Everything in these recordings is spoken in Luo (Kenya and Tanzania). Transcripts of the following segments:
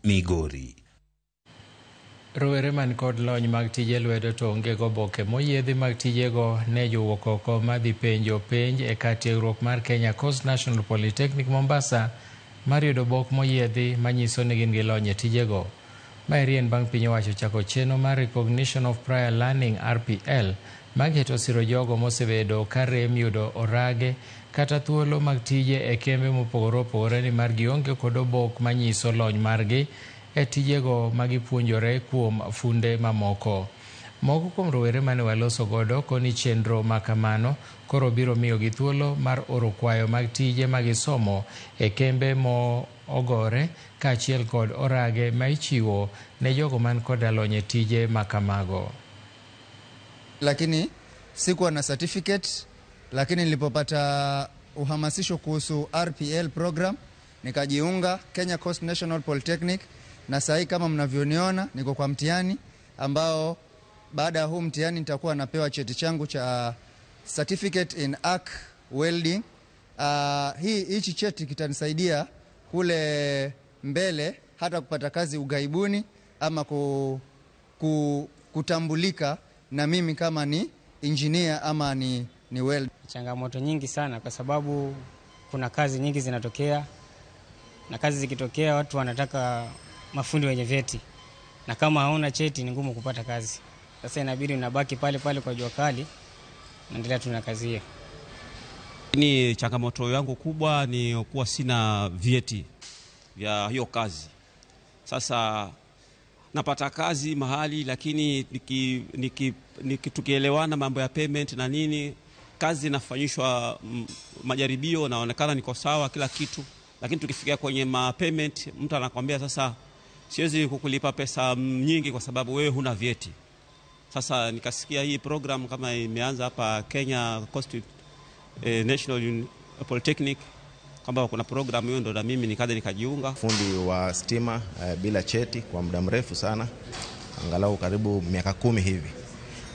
Migori. Rowere man kod lony mag tije lwedo to onge goboke moyiedhi mag tijego ne jowuok oko madhi penjo penj e kar tiegruok mar Kenya Coast National Polytechnic Mombasa mar yudo obok moyiedhi manyiso ni gin gi lony e tijego. Maeri en bang' piny owacho chako chenro mar Recognition of Prior Learning RPL mageto siro jogo mosebedo ka rem yudo orage kata thuolo mag tije e kembe mopogore opogore nimar gionge kod obok manyiso lony margi e tijego magipuonjore kuom funde mamoko. Moko kuom rowere mane waloso godo koni chenro makamano koro biro miyogi thuolo mar oro kwayo mag tije magisomo e kembe mo ogore kaachiel kod orage ma ichiwo ne jogo man koda lony e tije makamago. Lakini sikuwa na certificate, lakini nilipopata uhamasisho kuhusu RPL program nikajiunga Kenya Coast National Polytechnic, na sahii kama mnavyoniona niko kwa mtihani ambao baada ya huu mtihani nitakuwa napewa cheti changu cha certificate in arc welding. Hichi cheti kitanisaidia kule mbele hata kupata kazi ughaibuni ama kutambulika na mimi kama ni engineer ama ni welder. Changamoto nyingi sana kwa sababu kuna kazi nyingi zinatokea, na kazi zikitokea watu wanataka mafundi wenye vyeti, na kama hauna cheti ni ngumu kupata kazi. Sasa inabidi unabaki pale pale kwa jua kali, naendelea tu na kazi hiyo. Ni changamoto yangu kubwa ni kuwa sina vyeti vya hiyo kazi. Sasa napata kazi mahali, lakini tukielewana mambo ya payment na nini, kazi inafanyishwa majaribio, naonekana niko sawa kila kitu, lakini tukifikia kwenye ma payment mtu anakuambia sasa siwezi kukulipa pesa nyingi kwa sababu wewe huna vyeti. Sasa nikasikia hii program kama imeanza hapa Kenya Coast National Polytechnic kwamba kuna program hiyo, ndo na mimi nikaja nikajiunga. Fundi wa stima bila cheti kwa muda mrefu sana, angalau karibu miaka 10 hivi.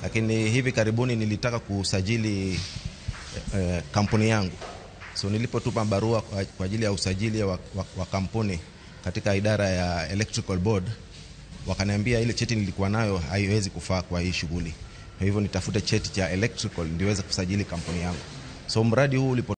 Lakini hivi karibuni nilitaka kusajili kampuni yangu. So nilipotupa barua kwa ajili ya usajili wa kampuni katika idara ya Electrical Board, wakaniambia ile cheti nilikuwa nayo haiwezi kufaa kwa hii shughuli. Kwa hivyo nitafute cheti cha electrical ndio niweze kusajili kampuni yangu. So mradi huu ulipo